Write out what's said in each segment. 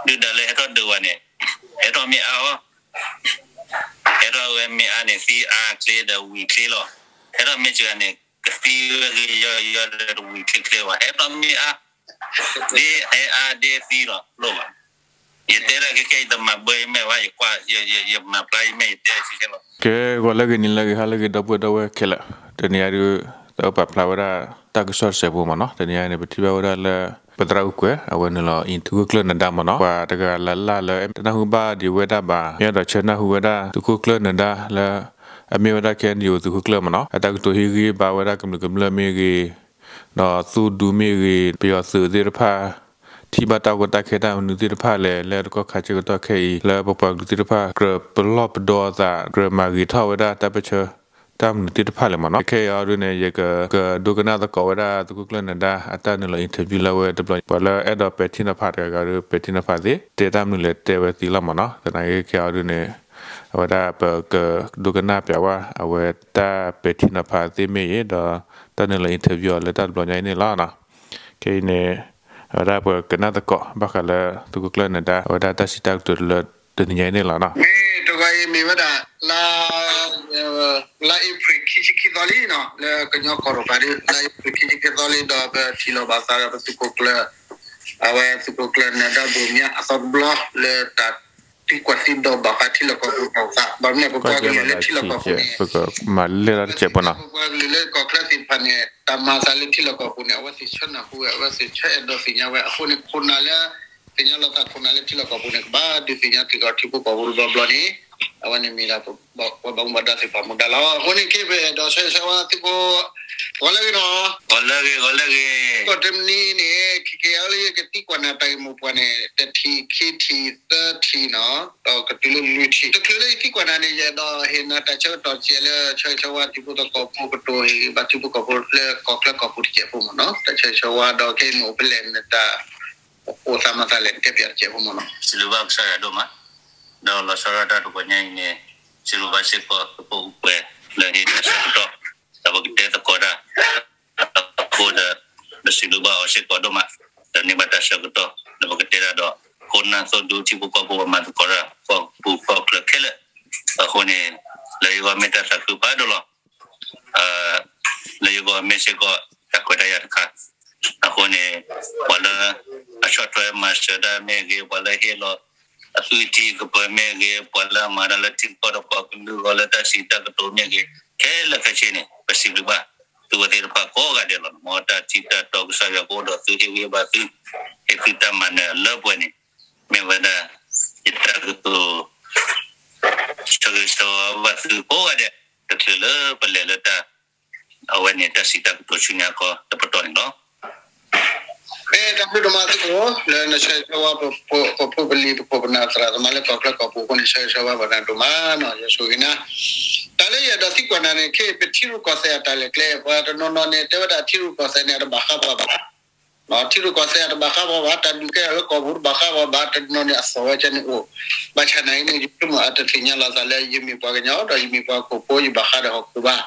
ဒုၣ်ဒါလၢဟဲထီၣ်ဒုးဝဲန့ၣ် ဟဲထီၣ်မ့ၢ်အါအီၤ, ဟဲထီၣ်ဝဲမ့ၢ်အါန့ၣ် သံအါချ့ဒီးဝံၤချ့လီၤ. ဟဲထီၣ်မ့ၢ်စှၤန့ၣ် ကသံဝဲဂ့ၤယီၤယီၤဒီးတဝံၤချ့ချ့ဘၣ်. ဟဲထီၣ်မ့ၢ်အါ ဒ်ဟဲအါဒ်သံလီၤ လိၣ်ဘၣ်. ယတဲဒၣ်ခဲခဲ ယတမၤဘၢယမဲာ်ဘၣ်, ယကွၢ် ယမၤဖျါယမဲာ် ယတဲဒၣ်ခဲခဲလီၤ. ကဲ ဂီၤလၢအဂ့ၤ နံၤလၢအဂ့ၤ ဟါလၢအဂ့ၤ ဒီပုၢ်ဝဲၢ်ဒီပုၢ်ဝဲၢ်ခဲလၢာ်, တနံၤအံၤဒုး တၢ်အိၣ်ပာ်ဖျါဝဲဒၣ် တၢ်ကစီၣ်စဲးဖိမ့ၢ်နီၤ. တနံၤအံၤန့ၣ် ပထံၣ်ဘၣ်ဝဲဒၣ်လၢ ပသရၣ်အူကွဲး အဝဲနုာ်လီၤအံၤ သုးခိၣ်ကျၢၢ်နၢၤဒါ မ့ၢ်နီၤ, ပှၤတဂၤလၢ်လၢ်လၢ တနၢ်ဟူဘၣ်ဒံးဝဲဒၣ်ဘၣ်, မ့ၢ်အဲၣ်ဒိးဆၢနၢ်ဟူဝဲဒၣ် သုးခိၣ်ကျၢၢ်နၢၤဒါလၢ အမ့ၢ်ဝဲဒၣ် KNDO သုးခိၣ်ကျၢၢ်မ့ၢ်နီၤ, အတၢ်ကတိၤဟ့ၣ်ဂံၢ်ဘါဝဲဒၣ်ကမျၢၢ်ကမျၢၢ်မ့ၢ်ဂ့ၤ, ဒီးသုးဒူမ့ၢ်ဂ့ၤ, ပယီၤသုးသ့ၣ်တဖၣ် ထံၣ်ဘၣ်တၢ်ကီတၢ်ခဲတၢ်မနုၤသ့ၣ်တဖၣ်လဲၣ်, လၢတကီၢ်ခါဆၢကတီၢ်ခဲအံၤ လၢပပှၤကလုာ်သ့ၣ်တဖၣ် ကြၢးပလီၢ်ပဒီအသး ကြၢးမၤဂ့ၤထီၣ်ဝဲဒၣ်တၢ်ပၢၢ်ဆၢ တၢ်မနုၤသ့ၣ်တဖၣ်လဲၣ်မ့ၢ်နီၤ. ခဲအံၤအီၤဒုးန့ၣ် ယကဒိကနၣ်သကိးဝဲဒၣ် သုးခိၣ်ကျၢၢ်နၢၤဒါ အတၢ်နုာ်လီၤ interview လၢအဝဲတဘျီ ပှၤလၢအဲၣ်ဒိးပဲာ်ထံနီၤဖးတဂၤဂၤဒီး ပဲာ်ထံနီၤဖးသ့, တဲတၢ်မနုၤလဲၣ်တဲဝဲသ့လီၤမ့ၢ်နီၤ. သနာ်က့ခဲအံၤအီၤဒုးန့ၣ် အဝဲဒၣ်ပကဒိကနၣ်ပျးဝဲ အဝဲတၢ်ပဲာ်ထံနီၤဖးသ့မ့ၢ်ဂ့ၤ ဒီးတၢ်နုာ်လီၤ interview အီၤလၢတၢ်တဘျီညါအံၤန့ၣ်လီၤ. ခဲအံၤန့ၣ် အဝဲဒၣ်ပကနၣ်သကိး ဘၣ်ဃးလၢသုးခိၣ်ကျၢၢ်နၢၤဒါ အဝဲဒၣ်တၢ်စံးတၢ်ကတိၤလၢတနံၤညါအံၤန့ၣ်လီၤနီၤ. မ့ၢ်တဂီၤအံၤမ့ၢ်ဝဲဒၣ် လါ လါအ့ဖြ့ၣ်ခံဆံခံသီလံနီၤ, လၢကညီကီၢ်တကပၤဒီး လါအ့ဖြ့ၣ်ခံဆံခံသီလံ ဒီးပထံၣ်လိာ်ဘၣ်သးဒီးပသုးခိၣ်ကျၢၢ်, အဝဲသုးခိၣ်ကျၢၢ်နၢၤဒါဘိၣ်မၠါအသီတဘျီ လၢတၢ်သံကွၢ်သံဒိးဘၣ်ဃးထံလီၢ်ကီၢ်ပူၤတၢ်အိၣ်သး, ဘၣ်မနုၤပပှၤကလုာ်လၢထံလီၢ်ကီၢ်ပူၤန့ၣ် ပကမၤလဲၢ်တၢ်တစဲးဖိနီၤ, ပပှၤကလုာ်လၢကီၢ်ချၢသ့ၣ်တဖၣ်န့ၣ် တၢ်မၤသးလၢထံလီၢ်ကီၢ်ပူၤန့ၣ် အဝဲသ့ၣ်ဆၢနၢ်ဟူဝဲ အဝဲသ့ၣ်ဆၢအဲၣ်ဒိးသ့ၣ်ညါဝဲ အဃိန့ၣ် ခိၣ်နၢ်လၢ သ့ၣ်ညါလီၤသးခိၣ်နၢ်လၢထံလီၢ်ကီၢ်ပူၤန့ၣ် ကဘၣ်ဒုးသ့ၣ်ညါတ့ၢ်ကီးထံဖိကီၢ်ဖိတဘျီဘျီန့ၣ်, အဝဲန့ၣ်မ့ၢ်ဒၣ် ပှၤဘၣ်မူဘၣ်ဒါသ့ၣ်တဖၣ်မူဒါလီၤ. အဃိန့ၣ် ခဲအံၤပအဲၣ်ဒိးဆၢဂ့ၤဆၢဝါသုးခိၣ် ဂီၤလၢအဂ့ၤနီၤ, ဂီၤလၢအဂ့ၤ ဂီၤလၢအဂ့ၤ, ကီၢ်တမံၤန့ၣ် ခဲကဲအီၤလၢယကသံကွၢ်နၤတၢ်ဂ့ၢ်မိၢ်ပှၢ်န့ၣ် တထံၣ်ခံထံၣ်သၢထံၣ်နီၤ, ဒီးကတုၤလၢလွံၢ်ထံၣ်, တချုးလၢယသံကွၢ်နၤန့ၣ် ယအဲၣ်ဒိးဟ့ၣ်နၤတၢ်ဆၢကတီၢ်တစဲးလၢဆၢဂ့ၤဆၢဝါထံဖိကီၢ်ဖိ ကတိၤဟ့ၣ်ဂံၢ်ဘါထံဖိကီၢ်ဖိလၢကီၢ်ချၢကီၢ်ပူၤတစဲးဖိမ့ၢ်နီၤ, တၢ်ဆၢဂ့ၤဆၢဝါဒီးခဲအံၤန့ၣ်အိၣ်ဖဲလဲၣ် နတၢ်အိၣ်သးမၤသးလဲၣ် နတဲပၠးတစဲးဖိမ့ၢ်နီၤ. စံးဘျုးဘၣ်ကစၢ်ယွၤဒိၣ်မး, ဒီးလီၤဆီဒၣ်တၢ်တဂီၤညါအံၤန့ၣ် စံးဘျုးဘၣ်စ့ၢ်ကီးသုးခိၣ်အူကွဲး လၢဟ့ၣ်တၢ်ဆၢကတီၢ် ဒီးပကတဲသကိးတၢ် အဃိဒီး ပစံးဘျုးဘၣ်အီၤစ့ၢ်ကီးဒိၣ်မး, ဒီးန့ၢ်ဘၣ်တၢ်ဆၢကတီၢ် ဒီးပကတဲတၢ်ဒီး ခိၣ်နၢ်သိဒူထံဖိကီၢ်ဖိ ပမၤသကိးတၢ် ကီၢ်ပူၤကီၢ်ချၢခဲလၢာ်, အဃိန့ၣ် လၢယဂီၢ်မ့ၢ်တၢ်သးခုဖးဒိၣ်လီၤ. လၢယဂီၢ်မ့ၢ်စ့ၢ်ကီး တၢ်ခွဲးတၢ်ယာ်တခါ, အဃိန့ၣ် ပှၤလၢအဆီၣ်ထွဲမၤစၢၤတၢ်မ့ၢ်ဂ့ၤ, ပှၤလၢဟ့ၣ်လီၤအသွံၣ်ထံကပၢၤမ့ၢ်ဂ့ၤ, ပှၤလၢအမၤတၢ်လၢထံကီၢ်ဒီးပှၤကလုာ်အဂီၢ်လၢတၢ်စံးတၢ်ကတိၤမ့ၢ်ဂ့ၤ, ခဲလၢာ်ခဲဆ့န့ၣ် ပစံးဘျုးဘၣ်သုဝဲသ့ၣ်တဖၣ်ကိးဂၤဒဲးလီၤ. မ်တၢ်ထံၣ်တၢ်တီကစၢ်ယွၤကအိၣ်ဒီးသုဟ့ၣ်ဂံၢ်ဟ့ၣ်ဘါသု, ဟ့ၣ်သုတၢ်မၤနၢၤလၢပှဲၤန့ၣ် မ့ၢ်ဝဲဒၣ် ယတၢ်ကတိၤ ဆၢဂ့ၤဆၢဝါဘၣ်သုကိးဂၤဒဲး, တချုးလၢပလဲၤလၢတၢ် အဝဲန့ၣ် တၢ်စံးတၢ်ကတိၤဆူညါအခီတပတီၢ်န့ၣ်လီၤ. မ့ၢ်တၢ်ဘျုးဒိၣ်မးသုးခိၣ် လၢနဆၢဂ့ၤဆၢဝါပဖိပလံၤ ပခိၣ်ပနၢ်သရၣ်သမါလၢကီၢ်ချၢကီၢ်ပူၤအဃိန့ၣ် ဆၢဂ့ၤဆၢဝါဘၣ်နၤဒိၣ်မးနီၤ, ယွၤဆိၣ်ဂ့ၤနၤ. တၢ်လၢယအဲၣ်ဒိးသံကွၢ်နၤန့ၣ် ခဲအံၤပထံရူၢ်ကီၢ်သဲးအတၢ်လဲၤကျဲ ပှၤတနီၤနီၤန့ၣ် တဲဝဲဒၣ်ထံရူၢ်ကီၢ်သဲးန့ၣ် အတဘၣ်ဃးပှၤဘၣ် ထံရူၢ်ကီၢ်သဲးအတဘၣ်ဃးပှၤဘၣ်, တၢ်ဒုးကဲထီၣ်လၢကီၢ်ပူၤတဘၣ်ဃးပှၤဘၣ်, တနီၤန့ၣ်အသီၣ်ဝဲကဲန့ၣ်အိၣ်, ဘၣ်ဆၣ်နာ်အံၤန့ၣ် ယဆိကမိၣ်အတသ့ၣ်ညါလီၤသးလၢယမ့ၢ်ပှၤကညီ ဒီးယမ့ၢ်ပှၤဟီၣ်ခိၣ်ဖိ ယဘၣ်ဃးဒီးဟီၣ်ခိၣ်ဘၣ်.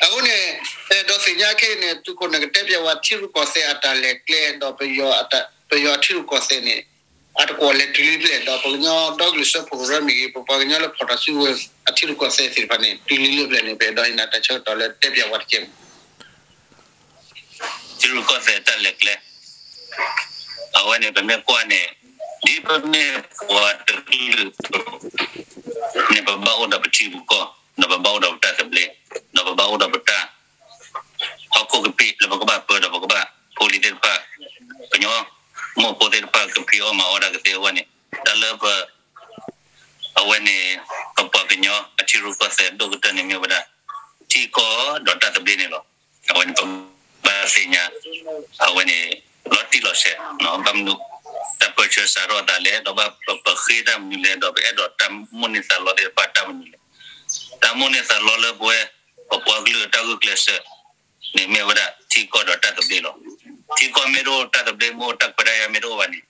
အဃိန့ၣ် အဲၣ်ဒိးသ့ၣ်ညါခဲအံၤန့ၣ် သုးခိၣ်န့ၣ်ကတဲပျးဝဲထံရူၢ်ကီၢ်သဲးအတၢ်လဲၤကျဲ ဒီးပယီၤထံရူၢ်ကီၢ်သဲးန့ၣ် အတကွီၢ်လဲၤတုၤလၢဖဲလဲၣ်, ဒီးပကညီဒီကလုာ်စၢဖှိၣ်ကရၢမ့ၢ်ဂ့ၤ, ပပှၤကညီလၢဖီၣ်ထီၣ်စုကဝဲၤအထံရူၢ်ကီၢ်သဲးသ့ၣ်တဖၣ်န့ၣ် တုၤလံလၢဖဲလဲၣ်န့ၣ် ပအဲၣ်ဒိးဟ့ၣ်နၤတၢ်ဆၢကတီၢ်လၢတဲပျးဝဲတကဲးမး. ထံရူၢ်ကီၢ်သဲးတၢ်လဲၤကျဲ အဝဲန့ၣ် ပမ့ၢ်ကွၢ်န့ၣ် ဒ်ပမ့ၢ်ပှၤတကလုာ်အသိးန့ၣ် ပဘၣ်အိၣ်ဒီးပထံပကီၢ်, ဒီးပဘၣ်အိၣ်ဒီးပတၢ်သဘျ့, ဒီးပဘၣ်အိၣ်ဒီးပတၢ် ဟီၣ်ခိၣ်ကပံာ်လၢပကဘၣ်ပၢဒီးပကဘၣ်ဖိလံၤသ့ၣ်တဖၣ်, ကညီမိၢ်ဖိသ့ၣ်တဖၣ်ကဖံးအီၣ်မၤအီၣ်တၢ်ကသ့အဂီၢ်န့ၣ်, တၢ်လၢပ အဝဲန့ၣ် ပပှၤကညီအထံရူၢ်ကီၢ်သဲးဒိၣ်ကတၢၢ်န့ၣ်မ့ၢ်ဝဲဒၣ် ထံကီၢ်ဒီးတၢ်သဘျ့န့ၣ်လီၤ. အဝဲန့ၣ်ပဘၣ်သ့ၣ်ညါ အဝဲန့ၣ် လီၤတံၢ်လီၤဆဲး, ဘၣ်မနုၤ တၢ်ပၢဆှၢစးထီၣ်အသးလဲၣ်, ဒီးဘၣ်ပဃ့တၢ်မနုၤလဲၣ်, ဒီးပအဲၣ်ဒိးတၢ်မိၣ်န့ၢ်သးလီသ့ၣ်တဖၣ်တၢ်မနုၤလဲၣ်. တၢ်မိၣ်န့ၢ်သးလီလၢပဝဲ ပပှၤကလုာ်အတၢ်ဂုာ်ကျဲးစၢး န့ၣ်မ့ၢ်ဝဲဒၣ်ထံကီၢ်ဒီးတၢ်သဘျ့လီၤ. ထံကီၢ်မ့ၢ်တအိၣ် တၢ်သဘျ့မ့ၢ်အိၣ် တၢ်ခွဲးတၢ်ယာ်မ့ၢ်တအိၣ်ဘၣ်န့ၣ်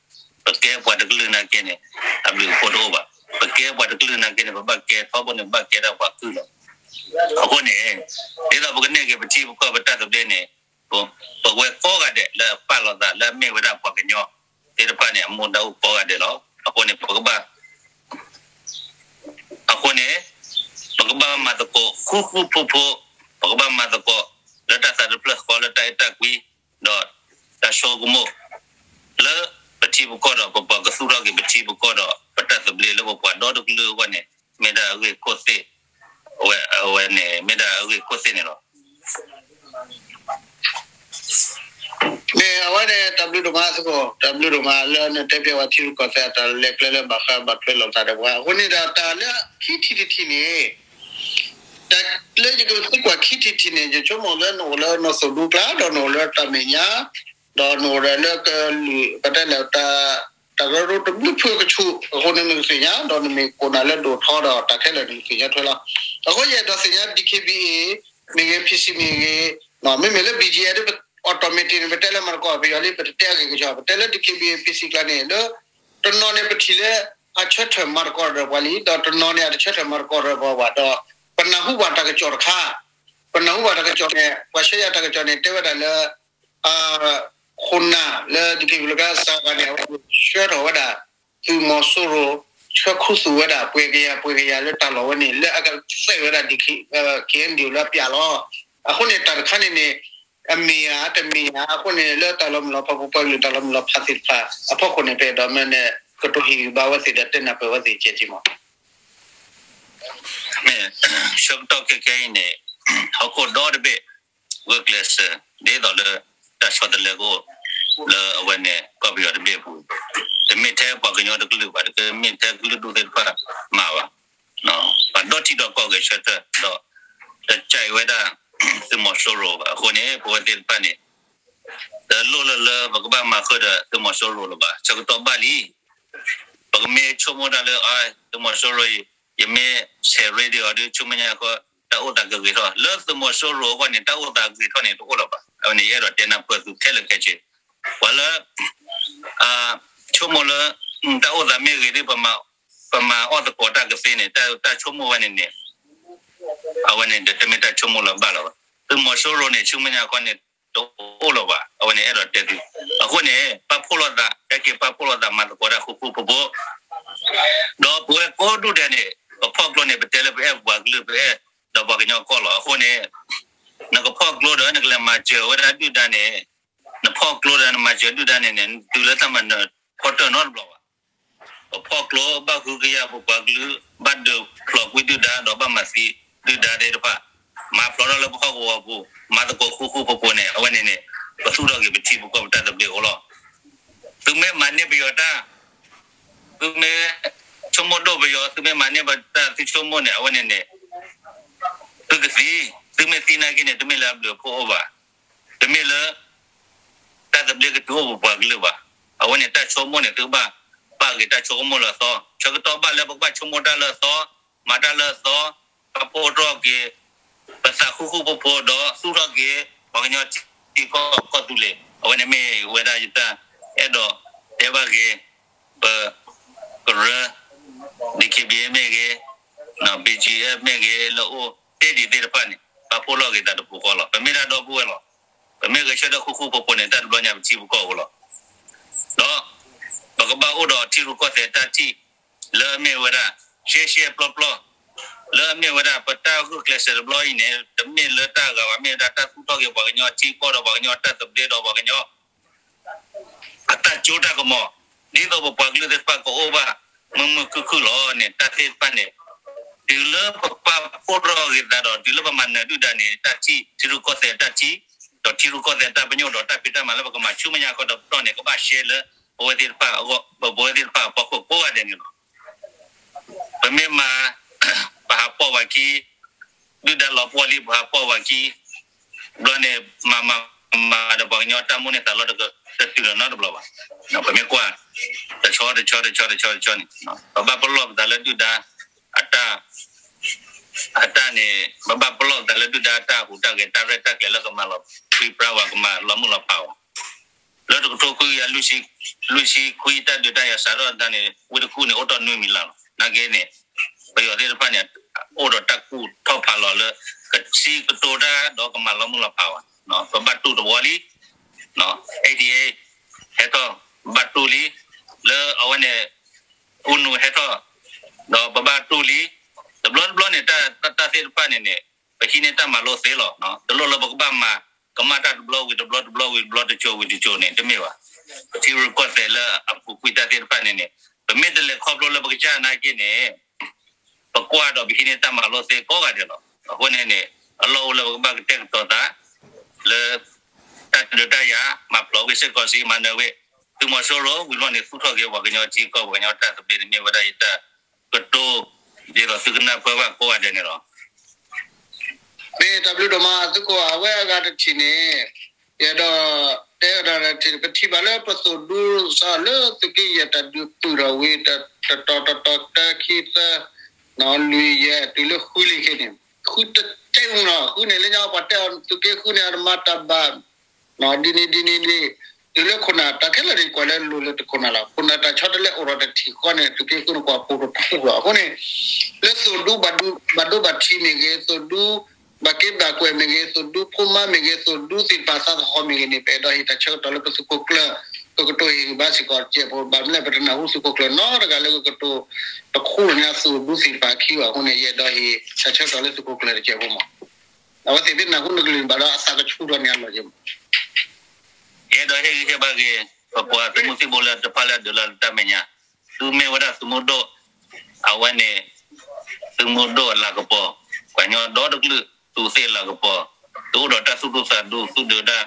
ပကဲပှၤတကလုာ်နာ်က့န့ၣ် အဘျုးအဖှိၣ်တအိၣ်ဘၣ်. ပကဲပှၤတကလုာ်နာ်က့န့ၣ် ပဘၣ်ကဲထီဘိန့ၣ် ပဘၣ်ကဲဒၣ်ပှၤကုၢ်လီၤ. အဃိန့ၣ် ဒ်သိးပကန့ၢ်က့ၤပထံပကီၢ်ပတၢ်သဘျ့န့ၣ် ပဝဲကိးဂၤဒဲးလၢအပာ်လီၤသးလၢအမ့ၢ်ဝဲဒၣ်ပှၤကညီသ့ၣ်တဖၣ်န့ၣ် အမူဒါအိၣ်ကိးဂၤဒဲးလီၤ. အဃိန့ၣ် ပကဘၣ် အဃိန့ၣ် ပကဘၣ်မၤသကိးဃူဃူဖိးဖိး, ပကဘၣ်မၤသကိး လၢတၢ်သးတဖျၢၣ်ဃီလၢတၢ်အဲၣ်တၢ်ကွံ ဒီးတၢ်ဆိကမိၣ် လၢပထံပကီၢ်ဒီး ပပှၤကသူၣ်ထီၣ်က့ၤပထံပကီၢ်ဒီး ပတၢ်သဘျ့လၢပပှၤဒီတကလုာ်အဂီၢ်န့ၣ် မ့ၢ်ဒၣ်အဂ့ၢ်ခိၣ်သ့ၣ်, အဝဲန့ၣ် မ့ၢ်ဒၣ်အဂ့ၢ်ခိၣ်သ့ၣ်န့ၣ်လီၤ. မ့ၢ်အဝဲန့ၣ် တၢ်ဘျုးဒိၣ်မးသုးခိၣ်, တၢ်ဘျုးဒိၣ်မးလၢနတဲဖျါဝဲထံရူၢ်ကီၢ်သဲးအတၢ်လဲၤကျဲလၢဘၣ်ဃးဘၣ်ထွဲလိာ်သးဒီးပှၤ. အဃိန့ၣ်ဒီး တၢ်လၢခံထံၣ်တထံၣ်န့ၣ် တၢ်လၢယကသံကွၢ်ခံထံၣ်တထံၣ်န့ၣ် ယဆိကမိၣ်လၢနအိၣ်လၢနီၢ်သိၣ်ဒူကျါ ဒီးနအိၣ်လၢတၢ်မဲာ်ညါ ဒီးနအိၣ်ဒီးလၢကလုာ် ပတဲလၢ တၢ်ကရၢကရိတဘျုးဖုအကဆူး အဃိန့ၣ်နကသ့ၣ်ညါ ဒီးနမ့ၢ်ကိးနၤလၢဒိၣ်ထီဒီးတၢ်ခဲလၢာ်နကသ့ၣ်ညါထွဲလီၤ. အဃိယအဲၣ်ဒိးသ့ၣ်ညါ DKBA မ့ၢ်ဂ့ၤ PC မ့ၢ်ဂ့ၤ, မ့မ့ၢ်လၢ BGF ဒ် automatic န့ၣ် ပတဲလၢမၤသကိးပယီၤလံ ပတတဲအဂ့ၢ်ကစီၣ် ပတဲလၢ DKBA PC ကျါန့ၣ် လၢ တနီၤန့ၣ်ပထံၣ်လၢ အဆၢထၢၣ်မၤသကိးဒီးပှၤလံ ဒီးတနီၤန့ၣ် အတဆၢထၢၣ်မၤသကိးဒီးပှၤဘၣ်ဒီး ပနၢ်ဟူဘၣ်တၢ်ကစီၣ်တခါ, ပနၢ်ဟူဘၣ်တၢ်ကစီၣ်န့ၣ် ပှၤဆှၢယၤတၢ်ကစီၣ်န့ၣ် တဲဝဲဒၣ်လၢ ခိၣ်နၢ်လၢ DKBA လၢကစၢ်ဂၤန့ၣ် အဝဲဆှၢထီၣ်ဝဲဒၣ် သုးမီၤစိရိၤ ဆှၢခူသူၣ်ဝဲဒၣ် ပှဲၤကယၤ ပှဲၤကယၤလၢတၢ်လီၢ်ဝဲန့ၣ် လၢအကစဲးဝဲဒၣ် DK KNDO လၢအပျၢ်လီၤ. အဃိန့ၣ် တၢ်တခါန့ၣ်န့ၣ် အမ့ၢ်ဧါ တမ့ၢ်ဧါ အဃိန့ၣ် လၢတၢ်လီၤမုၢ်လီၤဖး ပပှၤကလုာ်တၢ်လီၤမုၢ်လီၤဖးသ့ၣ်တဖၣ် အဖီခိၣ်န့ၣ် ပအဲၣ်ဒိးမၢန့ၣ် ကတိၤဟ့ၣ်ဂံၢ်ဘါဝဲသ့ၣ်ဒီးတဲနၢ်ပၢၢ်ဝဲသ့ၣ်ကဲက့မး. မ့ၢ်ဆၢကတီၢ်ခဲခဲအံၤန့ၣ် ဟီၣ်ခိၣ်ဒီတဘ့ၣ် ဂုာ်ကျဲးစၢး ဒ်သိးလၢ တၢ်ဆီတလဲကအိၣ် လၢအဝဲန့ၣ် ကီၢ်ပယီၤတဘ့ၣ်အပူၤ, တမ့ၢ်ထဲပှၤကညီတကလုာ်ဘၣ်, တမ့ၢ်ထဲကလုာ်ဒူၣ်သ့ၣ်တဖၣ်မးဘၣ်, ပှၤဒီထံဒီကီၢ်ဂဲၤဆၢထၢၣ်ဒီး တကးဝဲဒၣ် သုးမီၤစိရိၤဘၣ်. အဃိန့ၣ် ပဝဲသ့ၣ်တဖၣ်န့ၣ် တလိၣ်လၢလၢပကဘၣ်မၤဃုာ်ဒီးသုးမီၤစိရိၤလၢၤဘၣ်. ဆၢကတီၢ်ဘၣ်လံ ပကမ့ၢ်ဆိကမိၣ်တၢ်လၢ သုးမီၤစိရိၤအံၤ ယမ့ၢ်ဆဲးရ့ဒံးအီၤဒီး ဆူမဲာ်ညါဃီ တၢ်အိၣ်သးကဂ့ၤထီၣ်, လၢသုးမီၤစိရိၤအဂီၢ်န့ၣ် တၢ်အိၣ်သးဂ့ၤထီၣ်န့ၣ် တအိၣ်လၢၤဘၣ်. အဝဲန့ၣ် ယအဲၣ်ဒိးတဲနၢ်ပၢၢ်သုခဲလၢာ်ခဲဆ့, ပှၤလၢ ဆိကမိၣ်လၢ တၢ်အိၣ်သးမ့ၢ်ဂ့ၤဒီး ပမၤအီၣ်သကိးတၢ်ကသ့န့ၣ် တၢ်ဆိကမိၣ်ဝဲန့ၣ်န့ၣ် အဝဲန့ၣ် တမ့ၢ်တၢ်ဆိကမိၣ်လၢၤဘၣ်လီၤ. သုးမီၤစိရိၤန့ၣ် ဆူမဲာ်ညါဃီန့ၣ် တအိၣ်လၢၤဘၣ်. အဝဲန့ၣ် အဲၣ်ဒိးတဲသု, အဃိန့ၣ် ပာ်ဖှိၣ်လိာ်သး ဟဲက့ၤပာ်ဖှိၣ်လိာ်သး မၤသကိးတၢ်ဃူဃူဖိးဖိး, ဒီးပဝဲကိးဒူၣ်ဒဲးန့ၣ် ပဖီၣ်ကျိန့ၣ် ပတဲလၢပအဲၣ်ပှၤကလုာ် ပအဲၣ်ဒီးပှၤကညီကီၢ်လီၤ. အဃိန့ၣ် နကဖီၣ်ကျိဒီးနကလဲၤမၤစၢၤဝဲဒၣ်ဒုၣ်ဒါန့ၣ် နဖီၣ်ကျိဒီးနမၤစၢၤဒုၣ်ဒါန့ၣ်န့ၣ် နတုၤလၢတၢ်မၤနၢၤဖီတၢၢ်နီတဘျီဘၣ်. ပဖီၣ်ကျိဘၣ်ဃုကယာ်ပပှၤကလုာ် ဘၣ်ဒုးဖျိးကွံာ်ဒုၣ်ဒါ ဒီးဘၣ်မၤသံဒုၣ်ဒါသ့ၣ်တဖၣ်, မၤဖျိးထီၣ်လၢပဟီၣ်ကဝီၤပူၤ မၤသကိးဃူဃူဖိးဖိးန့ၣ် အဝဲန့ၣ်န့ၣ် ပသူၣ်ထီၣ်က့ၤပထံပကီၢ်ပတၢ်သဘျ့အိၣ်လီၤ. သုမ့ၢ်မၤန့ၢ်ပယီၤတၢ်, သုမ့ၢ်ဆိကမိၣ်ဒိၣ်ပယီၤ သုမ့ၢ်မၤန့ၢ်ပတၢ်သုဆိကမိၣ်န့ၣ် အဝဲန့ၣ်န့ၣ် သုကသံ, သုမ့ၢ်သံနာ်က့န့ၣ် တမ့ၢ်လၢအဘျုးအဖှိၣ်အိၣ်ဘၣ်. တမ့ၢ်လၢ တၢ်သဘျ့ကတုၤအိၣ်ပပှၤကလုာ်ဘၣ်. အဝဲန့ၣ်တၢ်ဆိကမိၣ်န့ၣ် သုကဘၣ်ပာ်ဂ့ၤတၢ်ဆိကမိၣ်လၢအသီ, ဆၢကတီၢ်ဘၣ်လၢပကဘၣ်ဆိကမိၣ်တၢ်လၢအသီ, မၤတၢ်လၢအသီ, ပာ်ဖှိၣ်ထီၣ်က့ၤ ပသးဃူဃူဖိးဖိးဒီးသူၣ်ထီၣ်က့ၤ ပှၤကညီထံကီၢ်ကီၢ်သူလ့ၤ, အဝဲန့ၣ်မ့ၢ်ဝဲဒၣ်ယတၢ်အဲၣ်ဒိးတဲဘၣ်က့ၤ ပ ကရၢ DKBA မ့ၢ်ဂ့ၤ, BGF မ့ၢ်ဂ့ၤ လၢအိၣ်တ့ၢ်ဒံးသ့ၣ်တဖၣ်န့ၣ် ပာ်ဖှိၣ်လီၤက့ၤသးတပူၤဃီလီၤ. ပမ့ၢ်ဒၣ်ဒီပုၢ်ဝဲၢ်လီၤ. ပမ့ၢ်ဂဲၤဆၢထၢၣ်ဃူဃူဖိးဖိးန့ၣ် တၢ်တဘျီညါပထံပကီၢ်အိၣ်လီၤ. ဒီး ပကဘၣ်အိၣ်ဒီးထံရူၢ်ကီၢ်သဲးတၢ်ထံၣ် လၢအမ့ၢ်ဝဲဒၣ် ရှဲရှဲပျီပျီ လၢအမ့ၢ်ဝဲဒၣ်ပတၢ်ဂုာ်ကျဲးစၢးတဘျီအံၤန့ၣ် တမ့ၢ်လၢတၢ်အဂၤဘၣ်, မ့ၢ်ဝဲဒၣ်တၢ်သူၣ်ထီၣ်က့ၤပှၤကညီထံကီၢ်ဒီးပှၤကညီတၢ်သဘျ့ဒီးပှၤကညီ အတၢ်စိတၢ်ကမီၤ, ဒ်သိးပပှၤကလုာ်သ့ၣ်တဖၣ်ကအိၣ်ဘၣ်မုာ်မုာ်ခုၣ်ခုၣ်လီၤန့ၣ် တၢ်သ့ၣ်တဖၣ်န့ၣ် တုၤလၢပပာ်ဖှိၣ်ထီၣ်က့ၤသးဒီး တုၤလၢပမၤနၢၤဒုၣ်ဒါန့ၣ် တၢ်ထံၣ် ထံရူၢ်ကီၢ်သဲးတၢ်ထံၣ် ဒီးထံရူၢ်ကီၢ်သဲးတၢ်ပညိၣ်ဒီးတၢ်ဖံးတၢ်မၤလၢပကမၤဆူမဲာ်ညါခီဒီးပတီၢ်န့ၣ် ကဘၣ်ရှဲလၢပဝဲသ့ၣ်တဖၣ်အဂီၢ်, ပဝဲသ့ၣ်တဖၣ်အဖီခိၣ်ကိးဂၤဒဲးန့ၣ်လီၤ. ပမ့ၢ်မၤ ပဟးပိာ်ဝဲခံ ဒုၣ်ဒါလီၤပှီၢ်လံ ပဟးပိာ်ဝဲခံ ဘျီန့ၣ် မၤမၤမၤဒီးပှၤကညီတၢ်မိၣ်န့ၢ်သးလီတကတတုၤလီၤနီတဘျီဘၣ်. ပမ့ၢ်ကွၢ် တဆီတဆီတဆီတဆီတဆီန့ၣ် ပဘၣ်ပလီၢ်ပသးလၢဒုၣ်ဒါအတၢ် အတၢ်န့ၣ် ပဘၣ်ပလီၢ်ပသးလၢဒုၣ်ဒါအတၢ်ဟူးတၢ်ဂဲၤတၢ်ရဲၣ်တၢ်ကျဲၤလၢကမၤလီၤပြံပြါဝဲ ကမၤလီၤမုၢ်လီၤဖးဝဲ လၢတကထိခွံကယၤလွံၢ်ဆံခွံတၢ်ဒုးတၢ်ယၤစးထီၣ်တၢ်န့ၣ် ဝ့ၢ်တကူၣ်န့ၣ် အိၣ်တီၢ်နွံမံၤလၢ်လီၤ. နာ်က့န့ၣ် ပယီၤသ့ၣ်တဖၣ်န့ၣ် အိၣ်ဒီးတၢ်ကူၣ်ထီၣ်ဖးလီၤလၢ ကစံးကတိၤတၢ်ဒီးကမၤလီၤမုၢ်လီၤဖးဝဲ ပဘၣ်တူၢ်တဝီလံ eighty eight ဟဲထီၣ်ဘၣ်တူၢ်လံ လၢအဝဲန့ၣ် ပကဘၣ်မၤလၢပကအိၣ်နုာ်ဟဲထီၣ်, ဒီးပဘၣ်တူၢ်လံ, တဘျီတဘျီန့ၣ် တၢ်သ့ၣ်တဖၣ်န့ၣ်န့ၣ် ပဟံးန့ၢ်တၢ်မၤလိသ့လီၤ. တလိၣ်လၢပကဘၣ်မၤ ကမၣ်တၢ်တဘျီဝံၤတဘျီတဘျီဝံၤတဘျီတစိၤဝံၤတစိၤန့ၣ် တမ့ၢ်ဘၣ်. ပထံရူၢ်ကီၢ်သဲးလၢအပူၤကွံာ်တၢ်သ့ၣ်တဖၣ်န့ၣ်န့ၣ် ပမ့ၢ်တလဲၤခီဖျိလၢပကစၢ်နာ်က့န့ၣ် ပကွၢ်ဒီးပဟံးန့ၢ်တၢ်မၤလိသ့ကိးဂၤဒဲးလီၤ. အဃိန့ၣ်န့ၣ် အလီၢ်အိၣ်လၢပကဘၣ်ကတဲာ်ကတီၤသး လၢ တၢ်ဒုးတၢ်ယၤ မၤဖျိးဝ့ၢ်စ့ၢ်ကီးစံး မၤနၢၤဝ့ၢ် သုးမီၤစိရိၤ ဝံၤဘျီန့ၣ် သူၣ်ထီၣ်က့ၤပှၤကညီထံကီၢ် ပှၤကညီတၢ်သဘျ့န့ၣ်မ့ၢ်ဝဲဒၣ်ယတၢ်ကတိၤ ဒ်သိးသုကနၢ်ပၢၢ်ဘၣ်ကိးဂၤဒဲးန့ၣ်လီၤ. မ့ၢ်တၢ်ဘျုးဒိၣ်မး သုးခိၣ် အဝဲအဂၤတထံၣ်န့ၣ် ယအဲၣ်ဒိး တဲကဒီးထံၣ် ပထံၣ်ဘၣ်လၢပသိၣ်ဒူစးလၢသုးက့ယဲၢ်တၢ်ဒုးပုၢ်ထီၣ်ဝံၤ တတီၤတတီၤတၢခံသၢ လွံၢ်ယဲၢ် တုၤလၢဃုလံခဲန့ၣ် ဃုတတဲအူနီၤ ဃုန့ၣ်လၢညါပှၤတဲအီၤသုးက့ဃုန့ၣ် အတမၤတၢ်ဘၣ် ဒ်န့ၣ်ဒ်န့ၣ်ဒ် တုၤလၢခိၣ်နၢ်တၢ်ခဲလၢာ်န့ၣ် ကွၢ်လၢလိၤလၢတခိၣ်နၢ်လီၤ. ခိၣ်နၢ်တၢ်ဆီတလဲအိၣ်ထီၣ်တထံၣ်ဃီန့ၣ် သုးက့ဃုန့ၣ်ကွၢ်ပိာ်တထူၣ်လီၤ. အဃိန့ၣ် လၢသိၣ်ဒူဘၣ်ဒိဘၣ်ထံးမ့ၢ်ဂ့ၤ သိၣ်ဒူ ဘၣ်က့ဘၣ်ကွဲးမ့ၢ်ဂ့ၤ သိၣ်ဒူဖိမါမ့ၢ်ဂ့ၤ သိၣ်ဒူသ့ၣ်တဖၣ်သးသဟီၣ်မ့ၢ်ဂ့ၤန့ၣ် ပအဲၣ်ဒိးဟ့ၣ်တၢ်ဆၢကတီၢ်လၢပသုးခိၣ်ကျၢၢ် ကကတိၤဟ့ၣ်ဂံၢ်ဘါစ့ၢ်ကီးတစဲးဖိ ဘၣ်မနုၤလဲၣ် ပတနၢ်ဟူသုးခိၣ်ကျၢၢ်နီတဂၤလၢကကတိၤ တခူၣ်ညါသိၣ်ဒူသ့ၣ်တဖၣ်အခံဘၣ်. အဃိန့ၣ် ယအဲၣ်ဒိးဟ့ၣ်တၢ်ဆၢကတီၢ်လၢသုးခိၣ်ကျၢၢ်တစဲးဖိမး အဝဲသ့ၣ်တနၢ်ဟူနကလုၢ်ဘၣ်ဒီးအသးကဆူၣ်ထီၣ်န့ၣ်အလီၢ်က့မး ယအဲၣ်ဒိးဟ့ၣ်ဂံၢ်ဟ့ၣ်ဘါက့ၤ ပပှၤသုးမုၢ်သံၣ်ဘိလၢတဖၣ်လၢအဒုးလီၤတၢ်မဲာ်ညါ, သုမ့ၢ်ဝဲဒၣ်သုးမုၢ်ဒိၣ်, အဝဲန့ၣ် သုးမုၢ်ဒိၣ်အလၤကပီၤ, ပှၤကညီဒီတကလုာ် သုးသ့ၣ်အလၤကပီၤ, သုအိၣ်ဒီးတၢ်သူၣ်ဒူသးဒူ သုဒုးတၢ်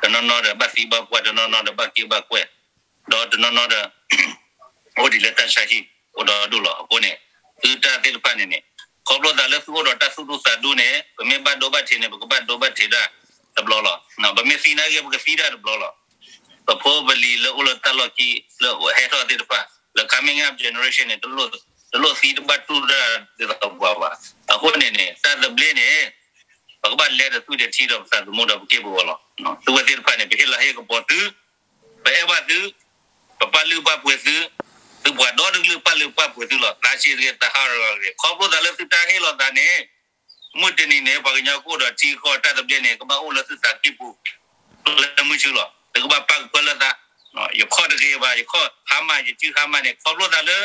တနီၤနီၤဒီးဘၣ်သံဘၣ်ပှၢ် တနီၤနီၤဒီးဘၣ်က့ဘၣ်ကွဲၢ်, ဒီးတနီၤနီၤဒီး အိၣ်ဒံးလၢတၢ်ဆါဟံၣ် အိၣ်ဒီးဒိၣ်လီၤ. အဃိန့ၣ် သုတၢ်သ့ၣ်တဖၣ်န့ၣ်န့ၣ် ခီဖျိသးလၢသုအိၣ်ဒီးတၢ်သူၣ်ဒူသးဒူန့ၣ် ပမ့ၢ်ဘၣ်ဒိဘၣ်ထံးန့ၣ် ပကဘၣ်ဒိဘၣ်ထံးဒၣ်တဘျီလီၤ. ပမ့ၢ်သံနာ်က့ ပကသံဒၣ်တဘျီလီၤ. ပဖိပလံၤလၢအိၣ်လၢတၢ်လီၢ်ခံ လၢဟဲထီၣ်သ့ၣ်တဖၣ် လၢ coming up generation န့ၣ် တလိၣ်သံတဘၣ်တူၢ်တၢ်ဒ်သိးပှၤဘၣ်. အဃိန့ၣ်န့ၣ် တၢ်သဘျ့န့ၣ် ပကဘၣ်လဲၤတသွံၣ်တထံဒီးပသးသမူဒီးပက့ၢ်ပဂီၤလီၤ. သုဝဲသ့ၣ်တဖၣ်န့ၣ် ပဟ့ၣ်လၤဟ့ၣ်ကပီၤသု, ပအဲၣ်ဘၣ်သု, ပပာ်လုၢ်ပာ်ပှ့ၤသု, သုပှၤဒီတကလုာ်ပာ်လုၢ်ပာ်ပှ့ၤသုလီၤ. သးဆံးတဂ့ၤ သးဟးဂီၤတဂ့ၤ ခီဖျိသးလၢသုတၢ်ဟ့ၣ်လီၤသးန့ၣ် မုၢ်တနံၤန့ၣ် ပှၤကညီကအိၣ်ဒီးထံကီၢ်တၢ်သဘျ့န့ၣ် ကဘၣ်အိၣ်လၢသုသးကံၢ်ပူၤ လၢမုၢ်ဆူလီၤ. သုကဘၣ်ပာ်ကဖၢလၢသး, ယခီၣ်တဂ့ၤဘၣ် ယခီၣ်ဟါမၢ် ယစုဟါမၢ်န့ၣ် ခီဖျိသးလၢ